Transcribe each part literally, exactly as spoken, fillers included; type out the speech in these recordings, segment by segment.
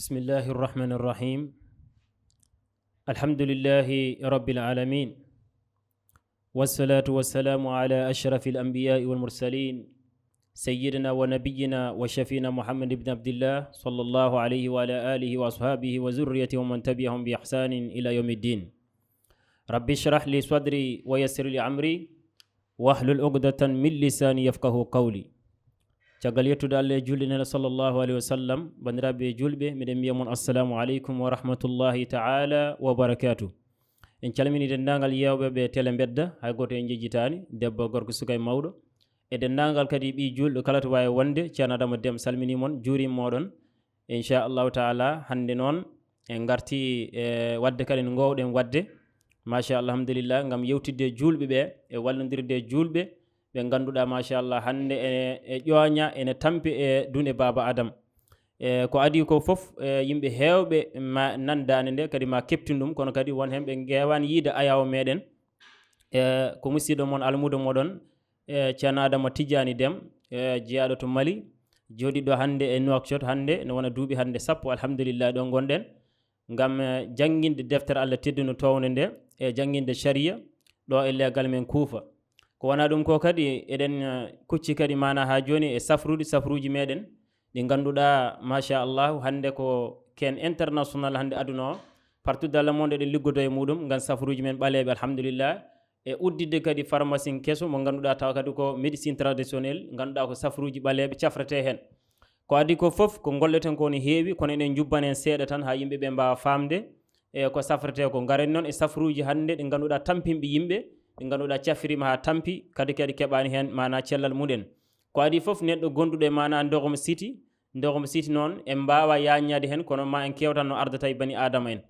بسم الله الرحمن الرحيم. الحمد لله رب العالمين. والصلاة والسلام على أشرف الأنبياء والمرسلين، سيدنا ونبينا وشفينا محمد بن عبد الله، صلى الله عليه وعلى آله وأصحابه وذريته ومن تبعهم بإحسان إلى يوم الدين. رب اشرح لي صدري ويسر لي أمري واحلل عقدة من لساني يفقهوا قولي. Caggal yettude Allah e julde Nela sallallahu alayhi wa sallam, banndiraaɓe julɓe, miɗen mbiya mon assalamu aleykum wa rahmatullahi ta'ala wa barakatuh. En calmini denndaangal yeewɓe ɓe Tele Mbedda, hay gooto en njejjitaani, debbo, gorko, suka e mawɗo. E denndaangal kadi ɓii juulɗo kala to waawi wonde, Ceerno Adama Dem salmini mon, juurima moɗon. Inchallahu taala, hannde noon en ngarti e waɗde kadi no ngoowɗen waɗde. Machallah, alhamdulillah, ngam yewtidde e juulɓe ɓe e wallondirde e juulɓe ɓe ngannduɗaa, machallah, hannde e, e ƴooña, ene tampi e duunde Baaba Adam. E ko adii ko fof, e yimɓe heewɓe ma nan daande nde, kadi ma keptin ɗum, kono kadi won heen ɓe ngeewaani yiide ayaawo meɗen. E ko musiɗɗo mon, almuudo moɗon, e Ceerno Adama Tijjaani Dem, e jeyaaɗo to Mali, jooɗiiɗo hannde e Nouakchott, hannde ne wona duuɓi hannde sappo, alhamdulillah, ɗo ngonɗen, ngam, e, jannginde deftere Allah teddunde townde nde, e jannginde sariya ɗo e leegal men Kuufa. Ko wonaa ɗum ko kadi, eɗen, e, kucci kadi maanaa haa jooni e safrude safruuji meɗen, ɗi ngannduɗaa, machallah, hannde ko ken international hannde aduna o, partout dans le monde eɗen liggodo e muɗum ngam safruuji men ɓaleeɓe, alhamdulillah, e udditde kadi pharmacie keso mo ngannduɗaa tawa kadi ko médecine traditionnelle, ngannduɗaa ko safruuji ɓaleeɓe cafretee heen. Ko adii ko fof ko ngolleten ko ne heewi, kono eɗen njubbana heen seeɗa tan haa yimɓe ɓe mbaawa faamde e ko safretee ko. Ngaren noon e safruuji hannde ɗi ngannduɗaa tampinɓe yimɓe, ɗi ngannduɗaa cafriima haa tampi, kadi kadi keɓaani heen maanaa cellal muɗen. Ko adii fof neɗɗo gonduɗo e maanaa Ndoxum City, Ndoxum City noon en mbaawa yaaññaade heen, kono ma en keewtan no ardata e bani Aadama en.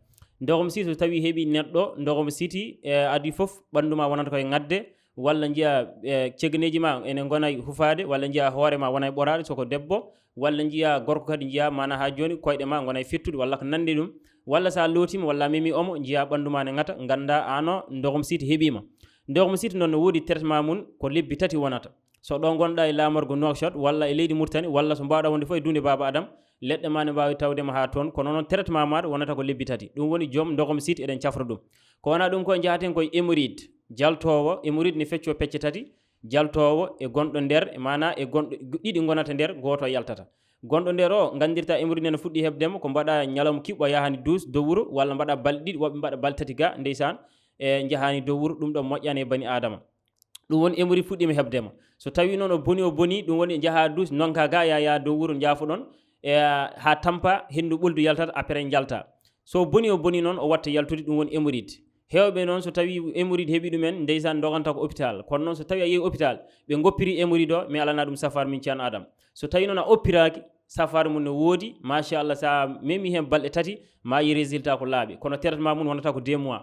Ndoxum City so tawii heɓii neɗɗo, Ndoxum City e adii fof ɓanndu ma wonata koye ŋadde, walla njiya, e, cegeneeji ma ene ngona e hufaade, walla njiya hoore ma wona e ɓoraade, so ko debbo, walla njiya gorko kadi njiya maanaa haa jooni koyɗe ma ngona e fettude, walla ko nanndi ɗum, walla so a lootiima, walla a memi omo, njiya ɓanndu ma ne ŋata, ngannda ano Ndoxum City heɓiima. Ndoxum City noon no woodi traitement mum, ko lebbi tati wonata. So ɗo ngonɗa e laamorgo Nouakchott, walla e leydi Mauritanie, walla so mbaawɗa wonde fof e duunde Baaba Adam, leɗɗe ma ne mbaawi tawde ma haa toon, kono noon traitement maaɗa wonata ko lebbi tati. Ɗum woni joom Ndoxum City eɗen cafra ɗum. Ko wonaa ɗum ko njahaten koye hémorroïde, jaltoowo, hémorroïde ne feccoo pecce tati, jaltoowo e gonɗo nder, e maanaa e gonɗo, ɗiɗi ngonata nder, gooto yaltata. Gonɗo nder o, nganndirta hémorroïde ne fuɗɗi heɓde mo, ko mbaɗa ñalawma kiɓɓo yahaani duus dow wuro, walla mbaɗa balɗe ɗiɗi, woɓɓe mbaɗa balɗe tati ga, ndeysaan, e njahaani dow wuro, ɗum ɗo moƴƴaani e bani Aadama. Ɗum woni hémorroïde fuɗɗiima heɓde mo. So tawii noon o boni, o boni, ɗum woni njaha duus, nonka ga, ya, ya dow wuro, njaafoɗon, e, haa tampa, henndu ɓuldu yaltata, après njalta. So boni, o boni noon, o watta yaltude, ɗum woni hémorroïde. Heewɓe noon, so tawii hémorroïde heɓi ɗumen, ndeysaan, ndoganta ko hôpital. Kono noon, so tawii a yehi hôpital, ɓe ngoppiri hémorroïde o, mi alana ɗum safaara min Ceerno Adam. So tawii noon a oppiraaki, safaara mum no woodi, machallah, so a memi heen balɗe tati, ma yi résultat ko laaɓi. Kono traitement mum wonata ko deux mois.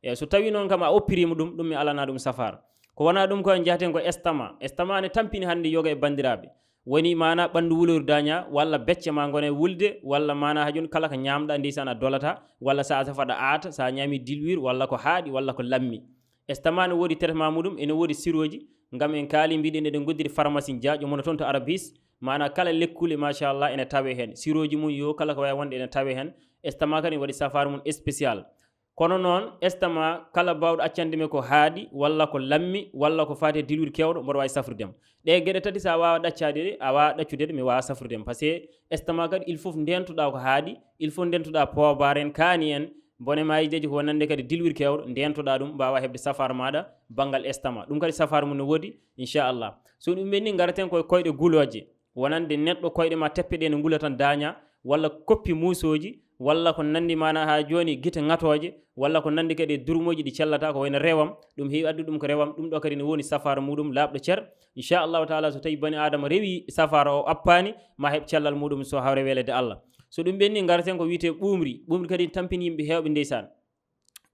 E so tawii noon kam a oppiriima ɗum, ɗum mi alana ɗum safaara. Ko wonaa ɗum ko en njahaten ko estomac. Estomac ne tampini hannde yoga e banndiraaɓe. Woni maanaa ɓanndu wulori daña, walla becce ma ngona e wulde, walla maanaa haa jooni kala ko ñaamɗa ndeysaan a dolata, walla so a safaɗa aata, so a ñaami diluire, walla ko haaɗi, walla ko lammi. Estomac ne woodi traitement muɗum, ene woodi sirooji, ngam en kaali mbiɗen eɗen ngoddiri pharmacie jaaƴo mono toon to Arabis, maanaa kala lekkule machallah ene tawe heen. Sirooji mum yo kala ko waawi wonde ene tawe heen. Estomac kadi waɗi safaara mum spécial. Kono noon, estomac, kala baawɗo accande mi ko haaɗi, walla ko lammi, walla ko faati e diluire keewɗo, mboɗo waawi safrude mo. Ɗee geɗe tati, so a waawa ɗaccaade ɗe, a waawa ɗaccude ɗe, mi waawa safrude mo. Parce que estomac kadi, il faut ndeentoɗaa ko haaɗi, il faut ndeentoɗaa poobar en, kaani en, bone maayiideeji ko wonande kadi diluire keewɗo, ndeentoɗaa ɗum, mbaawa heɓde safaara maaɗa banngal estomac. Ɗum kadi safaara mum no woodi, inchallah. So ɗum ɓenni, ngaraten koye koyɗe gulooje. Wonande neɗɗo koyɗe ma teppe ɗe ne ngula tan daaña, walla koppi muusooji, walla ko nanndi maanaa haa jooni gite ŋatooje, walla ko nanndi kadi e durmooji ɗi cellata, ko wayno rewam, ɗum heewi addude ɗum ko rewam, ɗum ɗo kadi ne woni safaara muɗum laaɓɗo cer. Inchallahu taala, so tawi bani Aadama rewi safaara o appaani, ma heɓ cellal muɗum so hawre weleede Allah. So ɗum ɓenni, ngaraten ko wiyetee ɓuumri. Ɓuumri kadi tampini yimɓe heewɓe ndeysaan.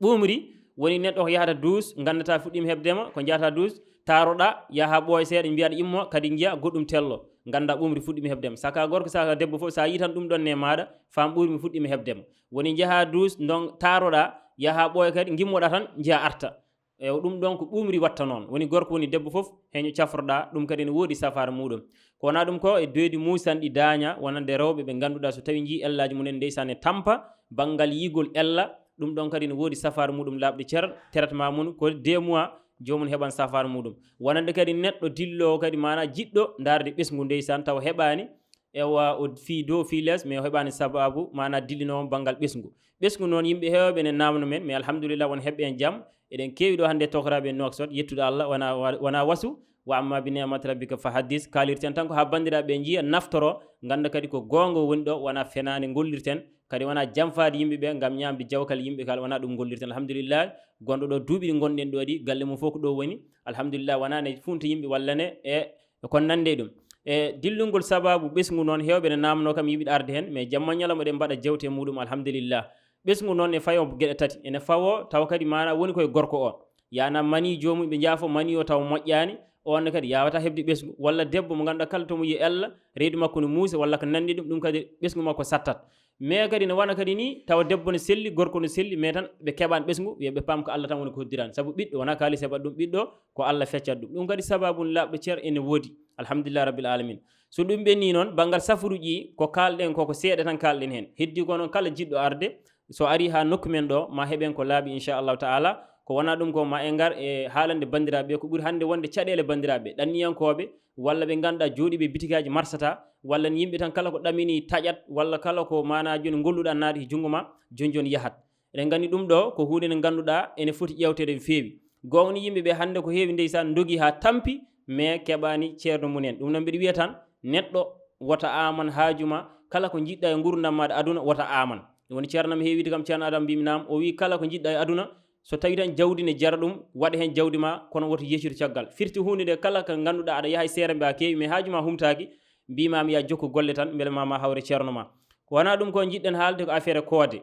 Ɓuumri woni neɗɗo ko yahata duus, nganndataa fuɗɗiima heɓde ma, ko njahata duus, taaroɗaa, yaha ɓooya seeɗa, mbiyaɗa immo, kadi njiya goɗɗum tello, ngannda ɓuumri fuɗɗiima heɓde ma. Saka gorko, saka debbo fof, so a yii tan ɗum ɗon ne maaɗa, faam ɓuumri fuɗɗiima heɓde ma. Woni njaha duus, ndon taaroɗaa, yaha ɓooya kadi, ngimmoɗaa tan, njiya arta. E ɗum ɗon ko ɓumri watta noon. Woni gorko woni debbo fof, heño cafroɗaa, ɗum kadi ne woodi safaara muuɗum. Ko wonaa ɗum ko e deedi muusanɗi daaña, wonande rewɓe ɓe ngannduɗaa so tawi njii ellaaji mumen ndeysaan ne tampa, banngal yiigol ella, ɗum ɗon kadi ne woodi safaara muuɗum laaɓɗe cer, traitement mum ko deux mois, joomum heɓan safaara muuɗum. Wonande kadi neɗɗo dilloowo kadi maanaa jiɗɗo ndaarde ɓesngu ndeysaan tawa heɓaani, ewa o fii dow fii les, mais o heɓaani sababu maanaa dillinoowo banngal ɓesngu. Ɓesngu noon yimɓe heewɓe ne naamno men, mais alhamdulillah won heɓɓe en jam. Eɗen keewi ɗo hannde tokoraaɓe Nouakchott, yettude Allah wona, wona wasu. Wa amma bi ni'mati rabbika fa haddis, kaalirten tan ko haa banndiraaɓe njiya, naftoro, ngannda kadi ko goonga woni ɗo, wona fenaande ngollirten, kadi wona janfaade yimɓe ɓe ngam ñaamde jawkal yimɓe kala, wona ɗum ngollirten. Alhamdulillah, gonɗo ɗo duuɓi ɗi ngonɗen ɗo ɗi, galle mum fof ko ɗo woni. Alhamdulillah, wona ne funta yimɓe walla ne e e kon nande e ɗum. E dillungol sababu ɓesngu noon, heewɓe ne naamno kam yiɗi arde heen, mais jamma ñalawma eɗen mbaɗa jewte e muɗum, alhamdulillah. Ɓesngu noon ne fayo geɗe tati. Ene fawo tawa kadi maana woni koye gorko o. Yana mani joomum ɓe njaafo mani o tawa moƴƴaani, on ne kadi yawata heɓde ɓesngu. Walla debbo mo ngannduɗaa kala to mo yiyi ella, reedu makko no muusa walla ko nandi ɗum, ɗum kadi ɓesngu makko sattat. Mais kadi ne wona kadi ni, tawa debbo no selli, gorko no selli, mais tan ɓe keɓaani ɓesngu, wiya ɓe paam ko Allah tan woni ko hoddirani. Sabu ɓiɗɗo wona kaalis heɓat ɗum, ɓiɗɗo ko Allah feccat ɗum. Ɗum kadi sababu laaɓɗo ceer ene woodi. Alhamdulillah rabbil alamin. So ɗum ɓenni noon, banngal safuruuji ko kaalɗen ko, ko seeɗa tan kaalɗen heen. Heddi ko noon kala jiɗɗo arde, so ari haa nokku men ɗo, ma heɓen ko laaɓi inchallahu taala. Ko wona ɗum ko ma en ngar e haalande banndiraaɓe ko ɓuri hannde wonde caɗeele banndiraaɓe, ɗanniyankooɓe, walla ɓe ngannduɗaa jooɗiiɓe bitikaaji marsata, walla yimɓe tan kala ko ɗamini taƴat, walla kala ko maana jooni ngolluɗaa naati e junngo ma, jooni jooni yahat. Eɗen nganndi ɗum ɗo ko huunde nde ngannduɗaa ene foti ƴeewteede no feewi. Goonga yimɓe ɓe hannde ko heewi ndeysaan ndogi haa tampi, mais keɓaani ceerno mum en. Ɗum noon mbiɗa wiya tan, neɗɗo wota aman haaju ma, kala ko njiɗɗaa e nguurndam maaɗa aduna wota aman. Ɗum woni ceerno am heewide kam, ceerno Adam mbimi naam, o wi kala ko njiɗɗaa e aduna, so tawi tan jawdi ne jara ɗum, waɗa heen jawdi ma, kono woto yeccitu caggal. Firti huunde nde kala ko ngannduɗaa aɗa yaha e seere mba keewi, mais haaju ma humtaaki, mbimami ya jokku golle tan, mbele ma, ma hawre ceerno ma. Ko wona ɗum ko njiɗɗen haalde ko affaire koode.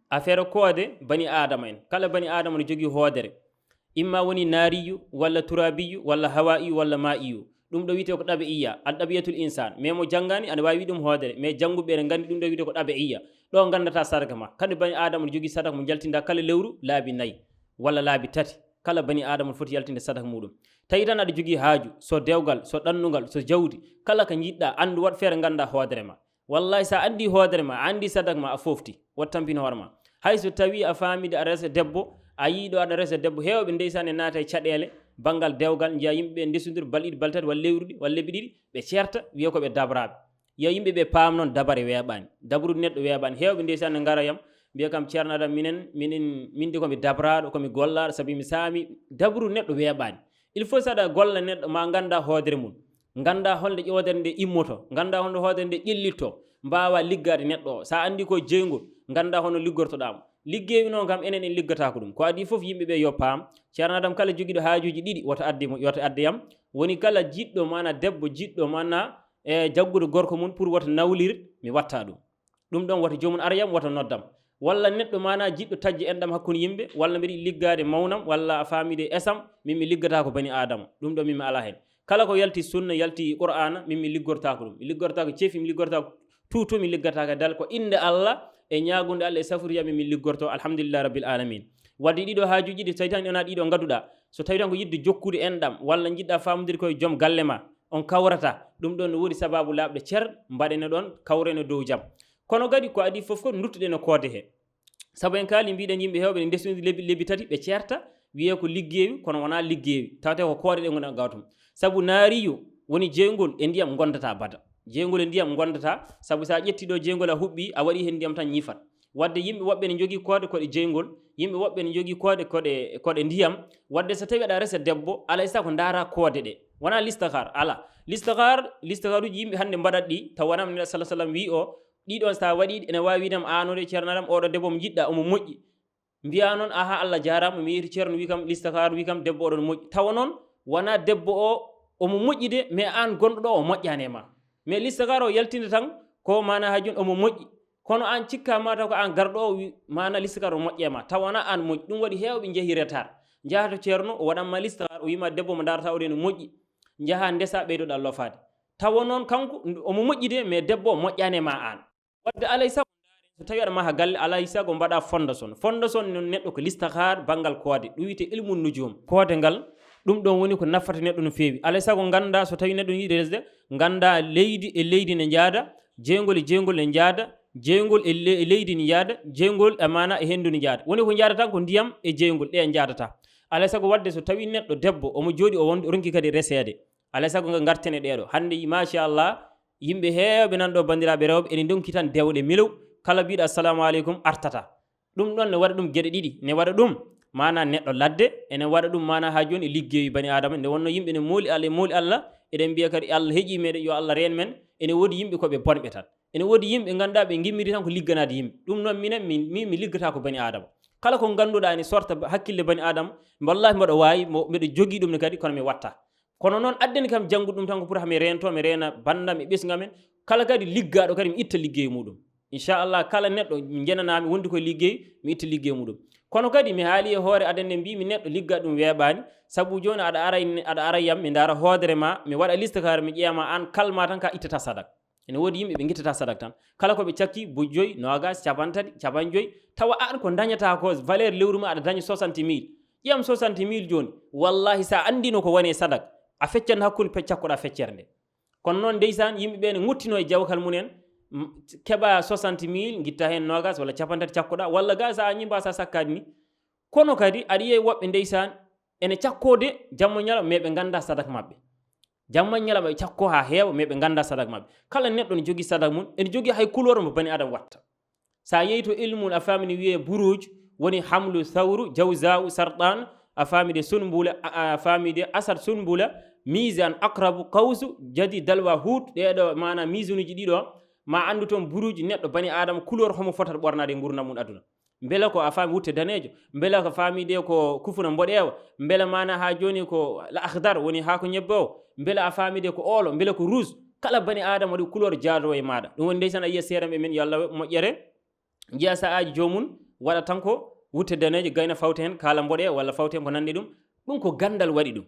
Affaire koode bani Aadama en. Kala bani Aadama no jogii hoodere. Imma woni naariyu, walla turaabiyu, walla hawaa'iyu, walla maa'iyu. Ɗum ɗo wiyetee ko ɗabe'iyya, al ɗabi'atul insaan. Mais mo janngaani, aɗa waawi wiide ɗum hoodere. Mais jannguɓe ene nganndi ɗum ɗo wiyetee ko ɗabe'iyya. Ɗo nganndata sadaka ma. Kadi bani Aadama no jogii sadaka mo njaltinta kala lewru laabi nayi, walla laabi tati. Kala bani Aadama no foti yaltinde sadaka muɗum. Tawi tan aɗa jogii haaju, so dewgal, so ɗannungal, so jawdi, kala ko njiɗɗaa, anndu waɗ feere ngannda hoodere ma. Wallahi, so a anndi hoodere ma, a anndi sadak ma, a foofti, waɗ tampin hoore ma. Hay so tawi a faamii de aɗa resa debbo, a yii ɗo aɗa resa debbo, heewɓe ndeysaan e naata e caɗeele, banngal dewgal, njiya yimɓe ɓe ndesondir balɗe ɗiɗi, balɗe tati, walla lewru ɗi, walla lebbi ɗiɗi, ɓe ceerta, wiya ko ɓe dabraaɓe. Yo yimɓe ɓe paam noon, dabare weeɓaani. Dabrude neɗɗo weeɓaani. Heewɓe ndeysaan ne ngara yam, mbiya kam, "Ceerno Adam, minen, minen, min de ko mi dabraaɗo, ko mi gollaaɗo, sabi mi saami." Dabrude neɗɗo weeɓaani. Il faut so aɗa golla neɗɗo, ma ngannda hoodere mum. Ngannda holnde ƴoodere nde immoto, ngannda holnde hoodere nde ƴellitto, mbaawa liggaade neɗɗo o. So a anndi ko jeyngol, ngannda hono liggortoɗaa mo. Liggeewi noon kam, enen en liggataako ɗum. Ko adii fof, yimɓe ɓe yo paam. Ceerno Adam, kala jogiiɗo haajuuji ɗiɗi, woto adde mo, woto adde yam. Woni kala jiɗɗo, maana debbo jiɗɗo, maana, e, jaggude gorko mum pour woto nawlir, mi watta ɗum. Ɗum ɗon woto joomum ar yam, woto noddam. Walla neɗɗo, maana jiɗɗo taƴde enɗam hakkunde yimɓe, walla mbeɗa yiɗi liggaade mawnam, walla a faamii de esam, min mi liggataako bani Aadama. Ɗum ɗo min mi alaa heen. Kala ko yalti sunna, yalti Qur'aana, min mi liggortaako ɗum. Mi liggortaako cefi, mi liggortaako tuutu, mi liggataako dal. Ko innde Allah, e ñaagunde Allah, e safruya min mi liggorto. Alhamdulillahi rabbil alamin. Wadde ɗiɗo haajuuji ɗi, so tawi tan wonaa ɗiɗo ngadduɗaa. So tawi tan ko yiɗde jokkude enɗam, walla njiɗɗaa faamudirde koye joom galle ma, on kawrata. Ɗum ɗon no woodi sababu laaɓɗo cer, mbaɗene ɗon, kawrene dow jam. Kono kadi ko adii fof ko duttuɗen e koode he. Sabu en kaali, mbiɗen yimɓe heewɓe ne ndesndi lebbi, lebbi tati, ɓe ceerta, wiyee ko liggeewi, kono wonaa liggeewi. Tawte ko koode ɗe ngoni gawtum. Sabu naariyu woni jeyngol e ndiyam ngondata bada. Jeyngol e ndiyam ngondata, sabu so a ƴetti ɗo jeyngol a huɓɓi, a waɗi heen ndiyam tan ñifat. Wadde yimɓe woɓɓe ne njogii koode koɗe jeyngol, yimɓe woɓɓe ne njogii koode koɗe, koɗe ndiyam. Wadde so tawi aɗa resa debbo, alay sago ndaara koode ɗe. Wonaa listihar, alaa. Listihar, listiharuuji yimɓe hannde mbaɗat ɗi, taw wonaa mo Nulaaɗo sallallahu alaihi wasallam wii o, ɗiɗon so a waɗii ɗi, ene waawi wiide am, "Aano de, ceerno Adam, oɗo debbo mo njiɗɗaa, omo moƴƴi." Mbiyaa noon, "Aha, Allah jaaraama, mi yehi to ceerno, wii kam, listihar wii kam, debbo oɗon moƴƴi." Tawa noon, wonaa debbo o, omo moƴƴi de, mais aan gonɗo ɗo, o moƴƴaani e ma. Mais listihar o yaltinde tan, ko maana hajun omo moƴƴi. Kono aan cikkaa ma taw ko aan garɗo o, wi-, maana listihar o moƴƴi e ma. Tawa wonaa aan moƴƴi. Ɗum waɗi heewɓe njehi retard. Njaha to ceerno, o waɗan ma listihar, o wii ma, "Debbo mo ndaarata oɗo ene moƴƴi." Njaha ndesa, ɓeydoɗaa lofaade. Tawa noon kanko, omo moƴƴi de, mais debbo o moƴƴaani e ma aan. Wadde alay sago, So tawi aɗa maha galle, alaa e sago mbaɗa fondation. Fondation noon neɗɗo ko listahar banngal koode. Ɗum wiyetee ilmu nujum. Koode ngal, ɗum ɗon woni ko nafata neɗɗo no feewi. Alaa e sago ngannda so tawi neɗɗo yiɗi resde, ngannda leydi e leydi ne njaada, jeyngol e jeyngol ne njaada, jeyngol e le-, e leydi ne njaada, jeyngol e maana e henndu ne njaada. Woni ko njaada tan ko ndiyam e jeyngol ɗe njaadata. Alaa e sago waɗde so tawi neɗɗo debbo omo jooɗi o won-, ronki kadi reseede. Alaa e sago ngartene ɗeeɗo. Hannde machallah, yimɓe heewɓe nan ɗo, banndiraaɓe rewɓe, ene ndonki tan dewɗe milow. Kala mbiɗo assalamu aleykum artata. Ɗum ɗon ne waɗa ɗum geɗe ɗiɗi. Ne waɗa ɗum maana neɗɗo ladde, ene waɗa ɗum maana haa jooni e liggey bani Aadama. Nde wonno yimɓe ne mooli Allah, e mooli Allah, eɗen mbiya kadi Allah heƴii meɗen, yo Allah reen men. Ene woodi yimɓe ko ɓe bonɓe tan. Ene woodi yimɓe ngannduɗaa ɓe ngimmiri tan ko ligganaade yimɓe. Ɗum noon minen min, min mi liggata ko bani Aadama. Kala ko ngannduɗaa ene sorta ba-, hakkille bani Aadama, wallahi mboɗo waawi, mo-, mbeɗo jogii ɗum ne kadi, kono mi watta. Kono noon addani kam janngude ɗum tan ko pour hami reento, mi reena banndam e ɓesngu amen. Kala kadi liggaaɗo kadi mi itta liggey muɗum. Inchallah, kala neɗɗo njenanaami wondi koye liggey, mi itta liggey muɗum. Kono kadi mi haali e hoore adan nde mbiimi neɗɗo ligga ɗum weeɓaani, sabu jooni aɗa ara, aɗa ara yam, mi ndaara hoodere ma, mi waɗa listakaare, mi ƴeewa ma aan kalma tan ka ittata sadak. Ene woodi yimɓe ɓe ngittata sadak tan. Kala ko ɓe cakki, buy joyi, noogas, capanɗe tati, capanɗe joyi, tawa aan ko ndañata ko valeur lewru ma aɗa daña soixante mille. Ƴeew soixante mille jooni. Wallahi, so a anndino ko woni e sadak, a feccan hakkunde pe-, cakkoɗaa feccere nde. Kono noon, ndeysaan, yimɓe ɓe ne ŋottino e jawkal mum en, m-, keɓa soixante mille, ngitta heen noogas walla capanɗe tati cakkoɗaa, walla ga so a ñimbaa so a sakkaani ni. Kono kadi, aɗa yiya woɓɓe, ndeysaan, ene cakkoo de, jamma ñalawma, mais ɓe nganndaa sadak maɓɓe. Jamma ñalawma ɓe cakkoo haa heewa, mais ɓe nganndaa sadak maɓɓe. Kala neɗɗo ne jogii sadak mum, ene jogii hay couleur mo bani Aadama watta. So a yehi to ilmul, a faami ne wiyee buruuj, woni hamlu, sawru, jawza'u, sartan, a faami de sunbula, a, a faami de asad, sunbula, mizan, akrabu, kawsu, jadi, dalwa, huut, ɗeeɗo maana mizanuuji ɗiɗo, ma anndu toon buruuji neɗɗo bani Aadama, couleur homo fotata ɓornaade e nguurndam mum aduna. Mbele ko a faami wutte daneejo, mbele ko faami de ko kufuna mboɗeewa, mbele maana haa jooni ko la akhdar woni haako ñebbe o, mbele a faami de ko oolo, mbele ko rouge, kala bani Aadama waɗi couleur jaadoowo e maaɗa. Ɗum woni ndeysaan a yiya seerenɓe men, yo Allah moƴƴere, njiya sa'aaji joomum waɗa tan ko wutte daneejo, gayna fawta heen kaala mboɗeewa walla fawta heen ko nanndi ɗum. Ɗum ko ganndal waɗi ɗum.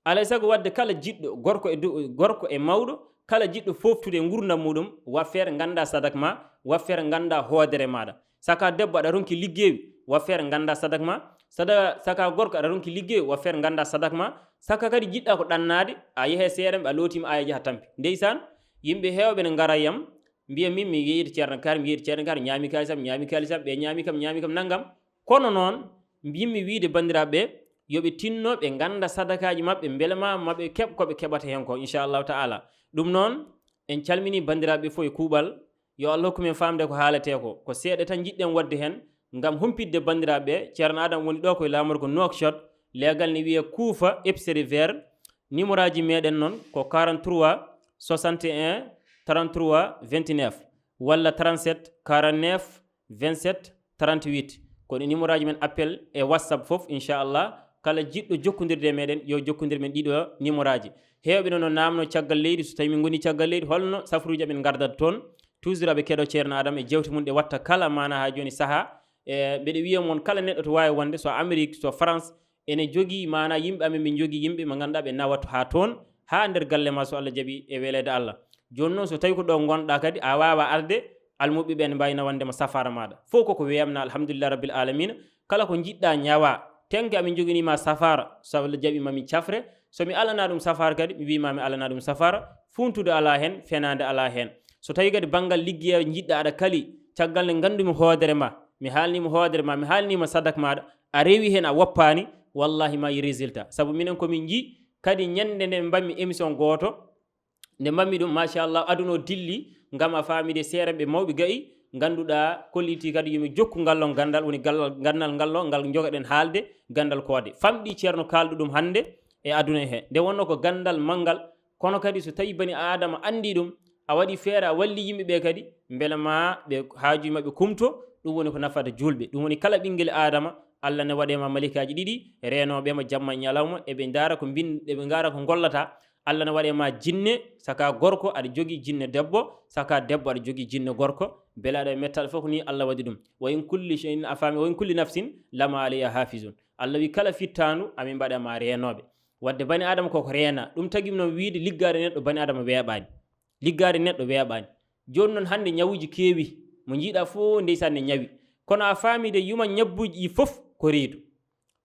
Alaa e sago waɗde kala jiɗɗo, gorko e du-, gorko e mawɗo, kala jiɗɗo fooftude e nguurndam muɗum, wa feere nganndaa sadak ma, wa feere nganndaa hoodere maaɗa. Saka debbo aɗa ronki liggey, wa feere nganndaa sadak ma. Sada-, saka gorko aɗa ronki liggey, wa feere nganndaa sadak ma. Saka kadi jiɗɗa ko ɗannaade, a yehe seerenɓe, a lootiima, a yaha tampi. Ndeysaan, yimɓe heewɓe ne ngara yam, mbiya min mi yeeyii to Ceerno Kaari, mi yeeyii to Ceerno Kaari, ñaami kaalisam, ñaami kaalisam, ɓe ñaami kam, ñaami kam nanngam. Kono noon, mbiymi wiide banndiraaɓe ɓe, yo ɓe tinno ɓe ngannda sadakaaji maɓɓe, mbele ma maɓe keɓ ko ɓe keɓata heen ko, inchallahu ta'ala. Ɗum noon, en calminii banndiraaɓe fof e kuuɓal. Yo Allah hokku men faamde ko haaletee ko. Ko seeɗa tan njiɗɗen waɗde heen, ngam humpitde banndiraaɓe ɓe. Ceerno Adam woni ɗo koye laamorgo Nouakchott, leegal ne wiyee Kuufa, épicerie vert. Numéroji meɗen noon ko quarante-trois soixante et un trente-trois vingt-neuf walla trente-sept quarante-neuf vingt-sept trente-huit. Ko ɗi numéroji men appel e WhatsApp fof, inchallah. Kala jiɗɗo jokkondirde e meɗen, yo jokkondir men ɗiɗo numéroji. Heewɓe noon no naamno caggal leydi, so tawi min ngoni caggal leydi, holno safruji amen ngardata toon? Toujours aɓe keɗo Ceerno Adam e jewte mum ɗe watta kala maana haa jooni saha. E, mbeɗa wiya mon kala neɗɗo to waawi wonde, so Amérique, so France, ene jogii maana yimɓe amen, min jogii yimɓe ɓe ngannduɗaa ɓe nawat haa toon, haa nder galle ma, so Allah jaɓi e weleede Allah. Jooni noon, so tawi ko ɗo ngonɗaa kadi, a waawa arde, almuɓɓe ɓe ne mbaawi nawande ma safaara maaɗa. Fof koko weemna, alhamdulillah rabbil alamina. Kala ko njiɗɗaa ñawa, tenke amin joganii ma safaara, so Allah jaɓi ma min cafre. So mi alana ɗum safaara kadi, mi wiima mi alana ɗum safaara. Funtude alaa heen, fenaande alaa heen. So tawi kadi banngal liggey njiɗɗaa aɗa kali, caggal nde nganndumi hoodere ma, mi haalniima hoodere ma, mi haalniima sadak maaɗa, a rewi heen a woppaani, wallahi ma yi résultat. Sabu minen ko min nji kadi ñande nde mbaɗmi émission gooto, nde mbaɗmi ɗum, machallah, aduna o dilli, ngam a faamide seerenɓe mawɓe ga'i, ngannduɗaa kolliti kadi yo mi jokku ngal ɗon ganndal, woni gal-, ganndal ngal ɗo, ngal njogaɗen haalde, ganndal koode. Famɗi Ceerno kaalɗo ɗum hannde e aduna he. Nde wonno ko ganndal manngal, kono kadi so tawi bani Aadama anndi ɗum, a waɗi feere, a walli yimɓe ɓe kadi, mbele ma ɓe haajuji maɓɓe kumto, ɗum woni ko nafata juulɓe. Ɗum woni kala ɓinngel Aadama, Allah ne waɗe ma malikaaji ɗiɗi, reenooɓe ma jamma e ñalawma, eɓe ndaara ko mbin-, eɓe ndaara ko ngollata. Allah ne waɗe ma jinne, saka gorko aɗa jogii jinne debbo, saka debbo aɗa jogii jinne gorko, mbele aɗa e mettal fof ni Allah waɗi ɗum. Wa in kulli shay'in, a faami, wa in kulli nafsin lama alayha hafizun. Allah wi kala fittaandu, amin mbaɗa ma reenooɓe. Wadde bani Aadama koko reena. Ɗum tagi noon wiide liggaade neɗɗo bani Aadama weeɓaani. Liggaade neɗɗo weeɓaani. Jooni noon hannde ñawuuji keewi. Mo njiiɗa fof ndeysaan ne ñawi. Kono a faami de yuma ñabbuuji ɗi fof ko reedu.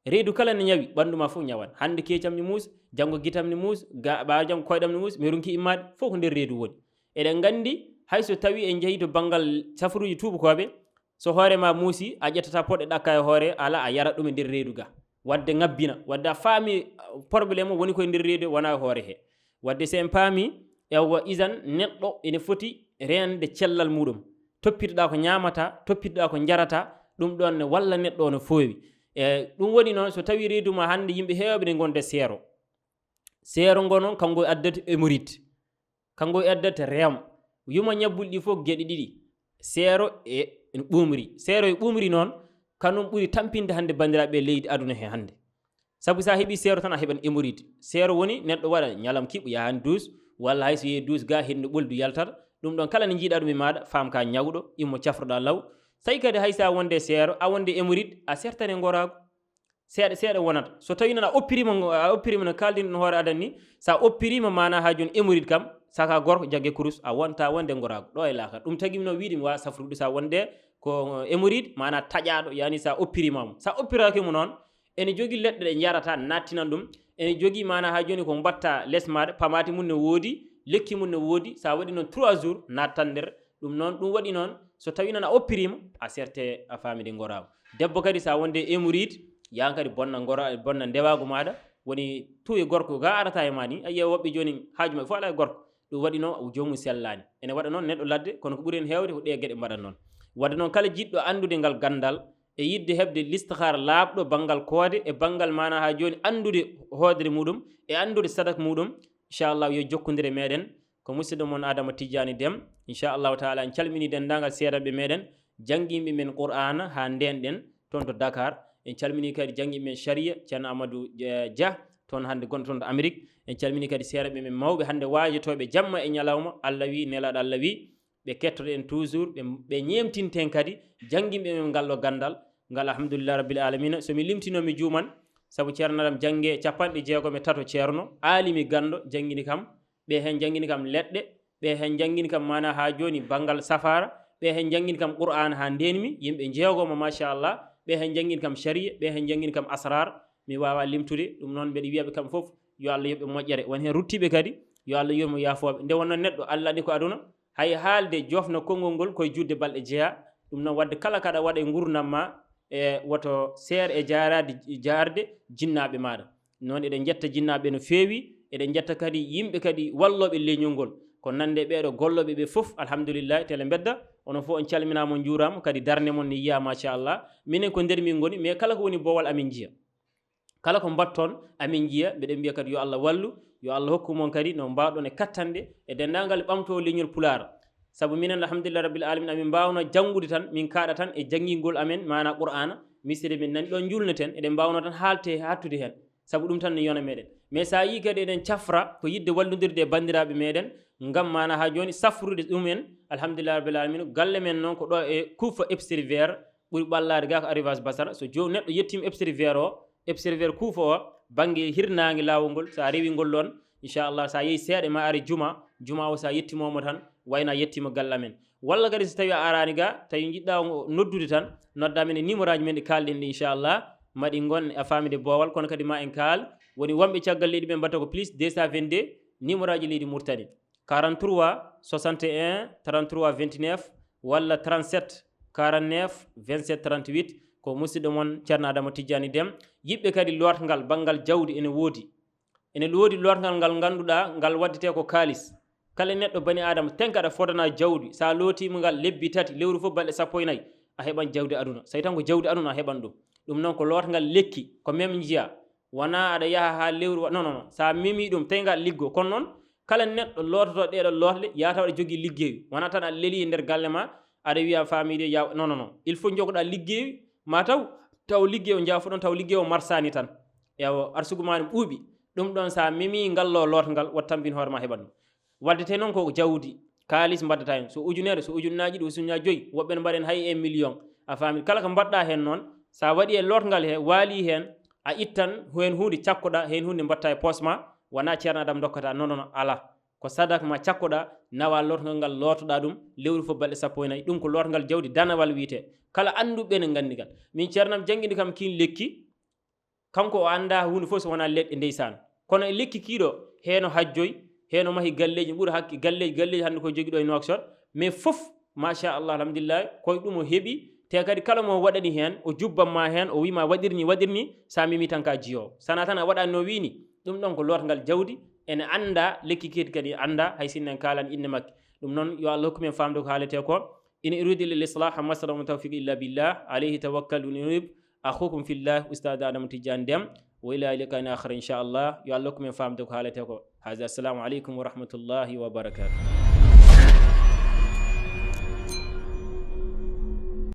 Reedu kala ne ñawi, ɓanndu ma fof ñawan. Hannde keecam ne muusa, janngo gitam ne muusa, ga-, ɓaawo janngo koyɗam ne muusa, mi ronki immaade, fof ko nder reedu woni. Eɗen nganndi, hay so tawi en njehii to banngal safruuji tuubakooɓe, so hoore ma muusi, a ƴettata poɗɗe ɗakka e hoore, ala a yarat ɗum e nder reedu ga. Wadde ngabbina, wadde a faami, uh, problème o woni koye nder reedu, wona e hoore he. Wadde so en paami, ewa isan neɗɗo ene foti reende cellal muɗum. Toppitoɗa ko ñaamata, toppitoɗa ko njarata, ɗum ɗon ne walla neɗɗo o no foowi. E ɗum woni noon, so tawi reedu ma hannde yimɓe heewɓe ne ngonde seero. Seero ngo noon, kanko addata hémorroïde. Kanko addata reem. Yuma ñabbuli ɗi fof geɗe ɗiɗi. Seero e ɓuumri. Seero e ɓuumri noon, kanum ɓuri tampinde hannde banndiraaɓe leydi aduna he hannde. Sabu so a heɓii seero tan a heɓan hémorroïde. Seero woni neɗɗo waɗa ñalam kiɓɓo yahan duus, walla hay so yehi duus ga hendu ɓoldu yaltata. Ɗum ɗon kala nde njiiɗa ɗum e maaɗa, faam ka ñawɗo, immo cafroɗa law. Tawi kadi hay so a wonde seero, a wonde hémorroïde, a sertane ngoraagu. Seeɗa, seeɗa wonata. So tawi noon a oppirima ngo, a oppirima no kaalɗen ɗum hoore adan ni, so a oppirima maana ha jooni hémorroïde kam, saka gorko jagge kurus, a wonta wonde ngoraagu. Ɗo e laakara. Ɗum tagi mi no wiide mi waawa safrude so a wonde ko hémorroïde, maana taƴaaɗo, yani so a oppirima mo. So a oppiraaki mo noon, ene jogii leɗɗe ɗe njarata, nattinan ɗum. Ene jogii maana ha jooni ko mbatta les maaɗa, pamaati mum ne woodi, lekki mum ne woodi. So a waɗi noon trois jours, nattan nder. Ɗum noon, ɗum waɗi noon, so tawi noon a oppirima, a serte a faami de ngoraagu. Debbo kadi so a wonde hémorroïde, yan kadi bonna ngora-, bonna ndewaagu maaɗa. Woni tout e gorko ga arata e ma ni, a yiya woɓɓe jooni haaju maɓɓe fof ala e gorko. Ɗum waɗi noon, o joomum sellaani. Ene waɗa noon neɗɗo ladde, kono ko ɓuri en heewde ko ɗe geɗe mbaɗa noon. Wadde noon kala jiɗɗo anndude ngal ganndal, e yiɗde heɓde listixaara laaɓɗo banngal koode, e banngal maana ha jooni anndude hoodere muɗum, e anndude sadak muɗum, inchallah yo jokkondire meɗen. Ko musidɗo mon Adama Tijjani Dem. Inchallahu taala en calmini denndaangal seedanɓe meɗen, jannginɓe men Qur'aana haa ndeenɗen toon to Dakar. En calmini kadi jannginɓe men Sharia, Ceerno Amadou, eh, Dia, toon hannde gonɗo toon to Amérique. En calmini kadi seedanɓe men mawɓe hannde waajotooɓe jamma e ñalawma, Allah wi, Nelaaɗo Allah wi, ɓe kettoto en toujours, ɓe, ɓe ñeemtinten kadi jannginɓe men ngal ɗo ganndal ngal, alhamdulillah rabbil alamina. So mi limtino mi juuman, sabu Ceerno Adam jannge capanɗe jeegom e tato Ceerno, aalimi ganndo, janngini kam, ɓe heen janngini kam leɗɗe, ɓe heen janngini kam maana haa jooni banngal safaara, ɓe heen janngini kam Qur'aan haa ndeenmi, yimɓe jeegoma machallah, ɓe heen janngini kam Sharia, ɓe heen janngini kam Asrar, mi waawaa limtude, ɗum noon mbeɗa wiya ɓe kamɓe fof, yo Allah yoɓ ɓe moƴƴere. Won heen ruttiiɓe kadi, yo Allah yurmo yaafooɓe. Nde wonnoo neɗɗo, Allah waɗi ko aduna, hay haalde joofna konngol ngol koye juutde balɗe jeyaa, ɗum noon waɗde kala kaɗa waɗa e nguurndam ma, e woto seer e jaaraade, jaarde jinnaaɓe maaɗa. Noon eɗen njetta jinnaaɓe no feewi, eɗen njetta kadi yimɓe kadi wallooɓe leñol ngol. Ko nande ɓeeɗo gollooɓe ɓe fof, alhamdulillahi, tele mbedda, onon fof on calminaama, on njuuraama, kadi darnde mon ne yiyaa, machallah. Minen ko nder min ngoni, mais kala ko woni boowal amin njiya. Kala ko mbaɗton, amin njiya, mbeɗen mbiya kadi yo Allah wallu, yo Allah hokku mon kadi no mbaawɗon e kattanɗe, e denndaangal ɓamtoowo leñol Pulaar. Sabu minen, alhamdulillah rabbil alamin, amin mbaawno janngude tan, min kaaɗa tan e janngingol amen, maana Qur'aana, misiri min nani ɗon njuulneten, eɗen mbaawno tan haalte, hattude heen. Sabu ɗum tan ne yona meɗen. Mais so a yii kadi eɗen cafra ko yiɗde wallondirde e banndiraaɓe meɗen, ngam maana haa jooni safrude ɗum en, alhamdulillah rabbil alamin, galle men noon ko ɗo e Kuufa Épicerie Vert, ɓuri ɓallaade ga ko arrivage Basara. So jo-, neɗɗo yettiima Épicerie Vert o, Épicerie Vert Kuufa o, bannge hirnaange laawol ngol, so a rewi ngol ɗon, inchallah, so a yehi seeɗa ma ari juma, juma o so a yettiima mo tan, wayno a yettiima galle amen. Walla kadi so tawi a araani ga, tawi njiɗɗa o noddude tan, nodda men e numéro aji men ɗi kaalɗen ɗi, inchallah, maɗi ngon a faamide boowal, kono kadi ma en kaal, woni wonɓe caggal leydi ɓe mbatta ko plus deux cent vingt-deux, numéro aji leydi Mauritanie. Quarante-trois soixante et un trente-trois vingt-neuf walla trente-sept quarante-neuf vingt-sept trente-huit, ko musidɗo mon Ceerno Adama Tijjani Dem. Yiɗɓe kadi lootngal banngal jawdi ene woodi. Ene woodi lootngal ngal ngannduɗaa ngal waddetee ko kaalis. Kala neɗɗo bani Adama tenkaɗa fodana jawdi, so a lootiima ngal lebbi tati, lewru fof balɗe sappo e nayi, a heɓan jawdi aduna. So tawi tan ko jawdi aduna a heɓan ɗum. Ɗum noon ko lootngal lekki, ko mem njiya. Wonaa aɗa yaha haa lewru wa-, non, non, non. So a memii ɗum, tawi ngal liggo. Kono noon, kala neɗɗo loototo ɗeeɗo lootle, yaha taw aɗa jogii liggey. Wonaa tan aɗa lelii e nder galle ma, aɗa wiya faamiiɗo ya-, non, non, non. Il faut njogoɗaa liggey, ma taw, taw liggey o njaafuɗon, taw liggey o marsaani tan. Ewa, arsugu ma ne ɓuuɓi. Ɗum ɗon so a memii ngal ɗo lootngal, wat tambin hoore ma heɓan ɗum. Waddetee noon ko jawdi, kaalis mbaddata heen. So ujunere, so ujunnaaji ɗiɗi, ujunnaaji joyi, woɓɓe ne mbaɗa heen hay un million. A faami, kala ko mbaɗɗa heen noon, so a waɗi e lootngal he, waali heen, a ittan heen huunde cakkoɗa, heen huunde mbaɗta e poos ma, wonaa Ceerno Adam dokkata, non, non, alaa. Ko sadak ma cakkoɗa, nawa lotngal ngal, lootoɗa ɗum lewru fof balɗe sappo e nayi. Ɗum ko lotngal jawdi danawal wiyete. Kala annduɓe ne nganndi ngal. Min ceernam janngini kam kiin lekki, kanko o annda huunde fof so wonaa leɗɗe ndeysaan. Kono e lekki kiiɗo, heno hajjoy, heno mahi galleeji, ɓuri hakke galleeji, galleeji hannde ko jogiɗo e Nouakchott. Mais fof, machallah, alhamdulillah, koye ɗum o heɓi. Te kadi kala mo waɗani heen, o jubban ma heen, o wima waɗirni, waɗirni, sa memi tan ka jiyo. Sana tan a waɗani no wini, ɗum ɗon ko lotngal jawdi, ene annda lekki keedi kadi annda, hay sinno en kaalan innde makki. Ɗum noon, yo Allah hokku men famde ko haalete ko. In uridu illa al-islaha ma stata'tu wa ma tawfiqi illa billah, alayhi tawakkaltu wa ilayhi unib. Akhukum fillah, Ustad Adama Tidiane Deme. Wa ila liqa'in akhar, inchallah. Yo Allah hokku men famde ko haalete ko. Haza, assalamu aleykum wa rahmatullahi wa barakatuh.